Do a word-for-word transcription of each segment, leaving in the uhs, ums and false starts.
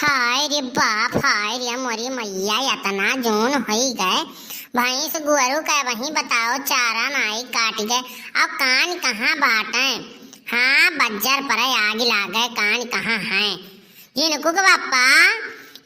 हाय रे बाप, हाय रे मोरी मैया, एतना जून होई गए, भैंस गोरू के वहीं बताओ, चारा नाई काट गए, अब कान कहाँ बाटे? हाँ, बज्जर परे आग लागे, कान कहाँ हैं? झिनकुक बप्पा,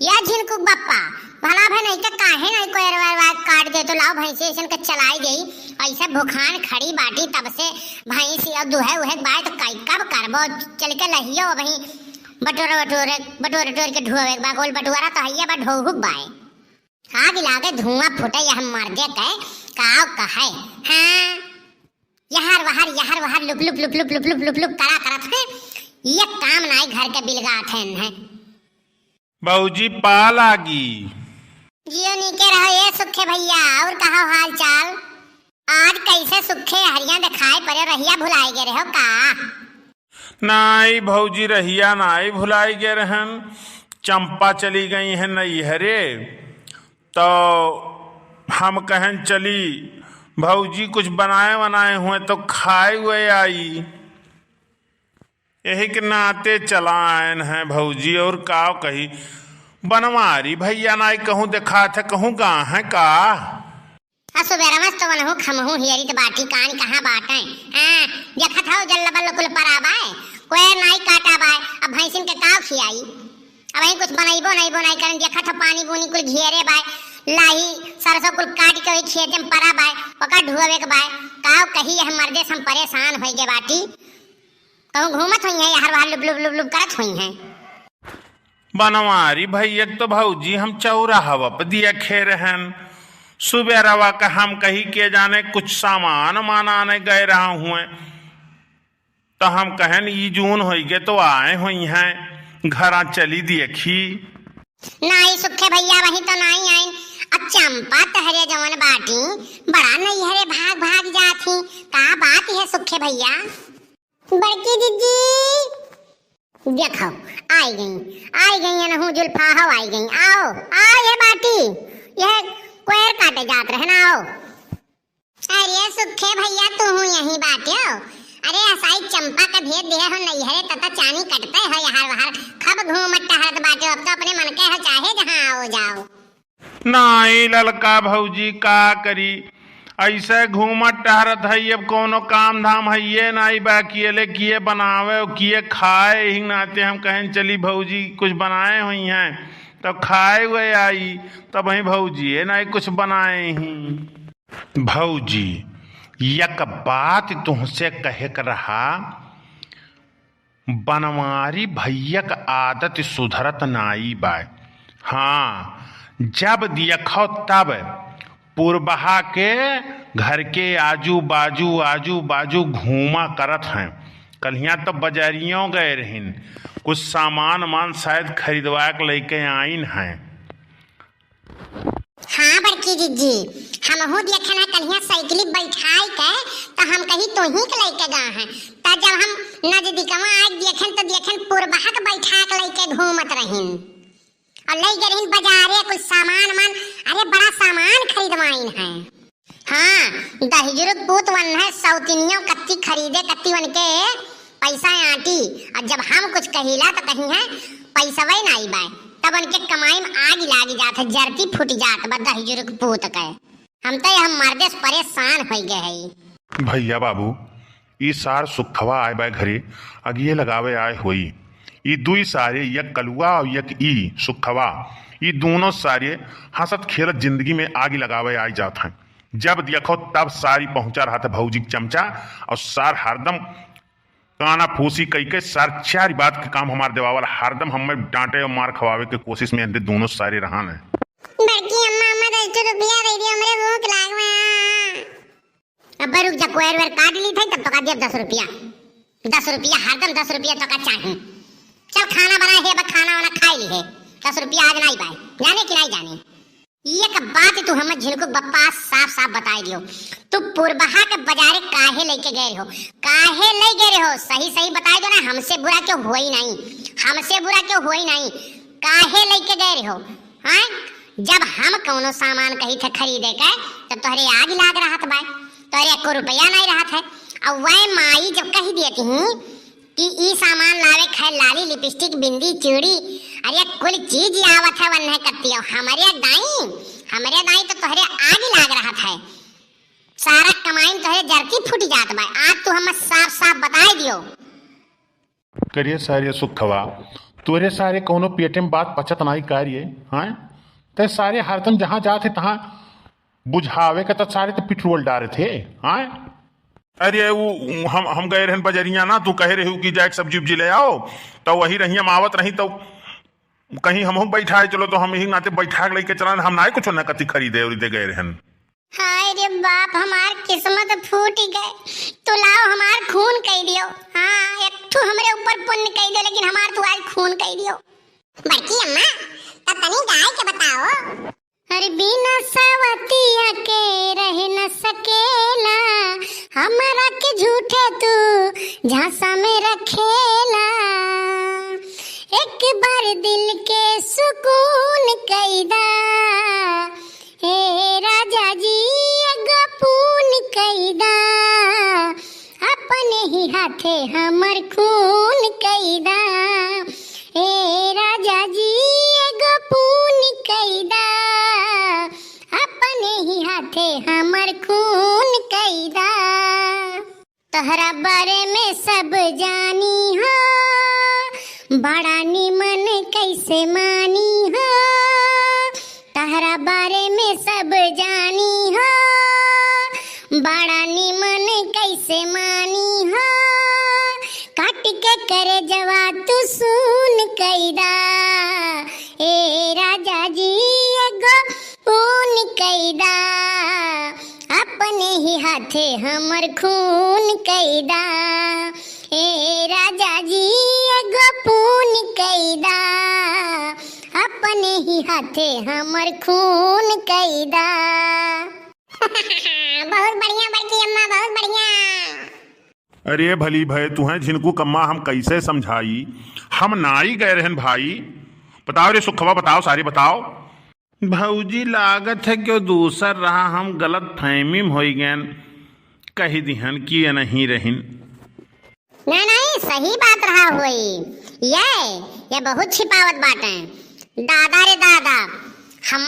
या झिनकुक बप्पा, भला भे नहीं तो काहे नहीं कोई अरवा अरवा काट दे, तो लाओ भैंसे ऐसन के चलाई गई, ऐसे भुखान खड़ी बाटी तब से भैंस और दुहे उहे बाय तो कई कब करबो, चल के लहियो वहीं बटोरे बटोरे, बटोरे बटोरे के ढोवे के बा, गोल बटोरा तो हइया बा, ढोहुक बाय। आग लागे धुआं फूटे, यह मर्दे के काव कहे। हाँ, यहर वहर, यहर वहर, लुप लुप लुप लुप लुप लुप लुप लुप करा करत है, ये काम नाई घर के बिलगात है इन्हें। भौजी पा लागी। जियो नीके रहो ये सुखे भैया, और कहो हाल चाल? आज कैसे सुखे हरिया दिखाई पड़े, रहिया भुलाए गए रहो का? नाई भौजी, रहिया नाई भुलाई गए रहन, चंपा चली गई हैं नैहरे, तो हम कहन चली भौजी कुछ बनाए वनाए हुए तो खाए हुए आई, यही के नाते चला आयन हैं भौजी, और का कही, बनवारी भैया नाई कहूँ देखात है, कहूँ गा हैं का? आ सुबेरवा से तो वनहु खमहु हियरित बाटी, कान कहाँ बाटे? हाँ, देखत हौ जल्ल बल्ल कुल परा बाय, कोयर नाई काटा बाय, अब भैंसिन के काव खियाई? अब वहीं कुछ बनैबो नैबो नाई करन, देखत हौ पानी बूनी कुल घेरे बाय, लाही सरसों कुल काट के वही खेते में परा बाय, ओकर ढुआवे के बाय, काव कही यह मर्दे से हम परेशान होई गए बाटी। कहूँ घूमत होई हैं, हर बार लुप लुप लुप लुप करत होई हैं। बनवारी भैया के तो भौजी हम चौराहवा पे देखे रहन। सुबेरवा का हम कही के जाने कुछ सामान मान आने गए रहा हुए। तो हम कहन ई जून होई गए तो आए होई हैं, घरा चली देखी। नाई सुखे भैया वही तो नाई आइन। आ चंपा तहरे जवन बाटी, बड़ा नैहरे भाग भाग जात ही। का बात है सुखे भैया? बड़की दीदी, देखो, आई गई, आई गई है नहू जुल्फा हो, आई गई। आओ, आओ ये बाटी, यह कोयर काटे जात रहे ना, आओ। अरे सुखे भैया, तू हूँ यहीं बाटे हो? अरे असाई चंपा के भेज दे हो नैहरे, तता चानी कटते हो यहाँ वहाँ, खब घूमत टहरत बाटे हो, अब तो अपने मन के हो, चाहे जहाँ आओ जाओ। नाई ललका भौजी का करी, ऐसे घूमत टहरत है, अब कौनो काम धाम है ये नाई बा, किए ले किए बनावे और किए खाए, ही नाते हम कहें चली भौजी कुछ बनाए हुई हैं, तब खाए हुए आई, तब वहीं भौजी ये नाई कुछ बनाए ही। भौजी, एक बात तुहसे कहे के रहा, बनवारी भैया क आदत सुधरत नाई बाय। हाँ, जब देखो तब पुरबहा के घर के आजू बाजू, आजू बाजू घूमा करत हैं। कल्हिया तो बजारियों गए रहिन, कुछ सामान मान शायद खरीदवा के लेके आइन हैं। हाँ बड़की जिज्जी, हमहू देखन है कल्हिया साइकिल बैठाई के, त हम कही तोही के लइके गा हैं। त जब हम नजदीकवा आइ देखन त देखन पुरबहा के बैठा के लइके घूमत रहिन। और लइ गए रहिन बजारे कुछ सामान मान, अरे बड़ा सामान खरीदवाइन है। हाँ, दहिजुरुक पूत वन है, सौतिनियों कत्ती खरीदे, कत्ती वन के पैसा आटी। और जब हम कुछ कहिला त कही है पैसवे नाई बाय, तब उनके कमाई में आग लाग जात है, जरती फूट जात बा दहिजुरुक पूत के। हम तो यह मर्दे से परेशान होइ गए हई। भैया बाबू, ई सार सुखवा आए बाय घरे, अगिए लगावे आए होई। ई दुई सारे, एक कलुआ और एक ई सुखवा, ई दोनों सारे हंसत खेलत जिंदगी में आग लगावे आए जात हैं। जब देखो तब सारी पहुंचा रहत है भौजी के चमचा, और सार हरदम काना फूसी कई के सार चार बात के काम हमार देवावल, हरदम हमें डांटे और मार खवावे के कोशिश में अंदर दोनों सारे रहन है। बड़की अम्मा, अम्मा, दस रुपया दे दियो, हमरे भूख लाग में। अब रुक जा, कोयर वेर काट ली थे, तब तो का दिया दस रुपया। दस रुपया, हरदम दस रुपया तो का चाही। चल खाना बनाए है, अब खाना वाना खाई ली है। दस रुपया आज नाई पाए, जाने कि नाई जाने। एक बात तू हम झिनकुक बप्पा साफ साफ बताई दियो, तू पुरबहा के बजारे काहे लेके गए रहो, काहे ले गए रहो, सही सही बताई दो ना, हमसे बुरा क्यों होई नहीं, हमसे बुरा क्यों होई नहीं, काहे लेके गए रहो? हाँ, जब हम कौनो सामान कही थे खरीदे के, तो तोहरे आग लाग रहत बाय, तोहरे एको रुपया नहीं रहत है। और वह माई जब कही देती ही, कि ई सामान लावे क है, लाली, लिपस्टिक, बिंदी, चूड़ी, अरे कुल चीज आवत है वन्हे कत्तियो। हमरे दाई, हमरे दाई तो तोहरे आगी लाग रहत है। सारा कमाई में तोहरे जरती फूटी जात बा। आज तू हमें साफ साफ बताई दियो। करिए सारे सुखवा, तोरे सारे कौनो पेटे में बात पचत नाई का रे, हाँ? ते सारे हरदम जहाँ जात है तहाँ बुझावे का तो सारे तो पेट्रोल डारे थे, हाँ? अरे उ, हम, हम गए रहन बजरिया ना, तू कहे रहू कि जाए के सब्जी उब्जी ले आओ, तो वही रही हम आवत रही तो कहीं हमहू बैठा है, चलो तो हम यही नाते बैठा के लेके चला, हम ना कुछ ना कति खरीदे और दे गए रहन। हाय रे बाप, हमार किस्मत फूट गए। तू लाओ हमार खून कई दियो। हाँ, एक ठू हमरे ऊपर पुण्य कई दियो, लेकिन हमार तू आज खून कई दियो। बड़की अम्मा, तब तनी गाय के बताओ। अरे बिना सवतिया के रह न सकेला, हमरा के झूठे तू झांसा में रखेला। एक बार दिल के सुकून कई दा, हे राजा जी, एगो पून कई दा, अपने ही हाथे हमर खून कई दा। हे राजा जी, एगो पून कई दा, अपने ही हाथे हमर खून कई दा। तोहरा बारे में सब जानी हो, बड़ा निमन कैसे मानी हो। तोहरा बारे में सब जानी हो, बड़ा निमन कैसे मानी हो। काट के करे जवा तू सुन कैदा, ए राजा जी एगो पून कैदा, अपने ही हाथे हमर खून कैदा। ए राजा जी एगो पून कैदा, अपने ही हाथे हमर खून कैदा। बहुत बढ़िया बड़की अम्मा, बहुत बढ़िया। अरे भली भय तुहें झिनकू कम्मा हम कैसे समझाई, हम नाई गए रहन भाई। बताओ रे सुखवा, बताओ सारे बताओ। भौजी लागत है कि वो दूसर रहा, हम गलत फहमी में होई गएन, कही दिहन कि ये नहीं रहिन। नहीं, नहीं, सही बात रहा होई। ये, ये बहुत छिपावत बाटे। दादा रे दादा, हम,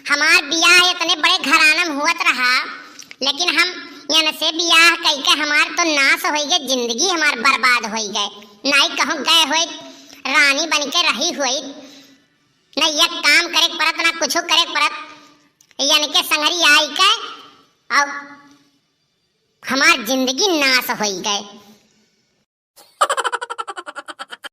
हमार बियाह इतने बड़े घराना में हुअत रहा, लेकिन हम इनसे बियाह कइके हमार तो नाश होई गए, जिंदगी हमार बर्बाद होई गए। नाई कहूँ गए होई, रानी बन के रही होई, न एक काम करे के परत, न कुछो करे के परत, इनके संगरी आई के और हमार जिंदगी नाश होई गए।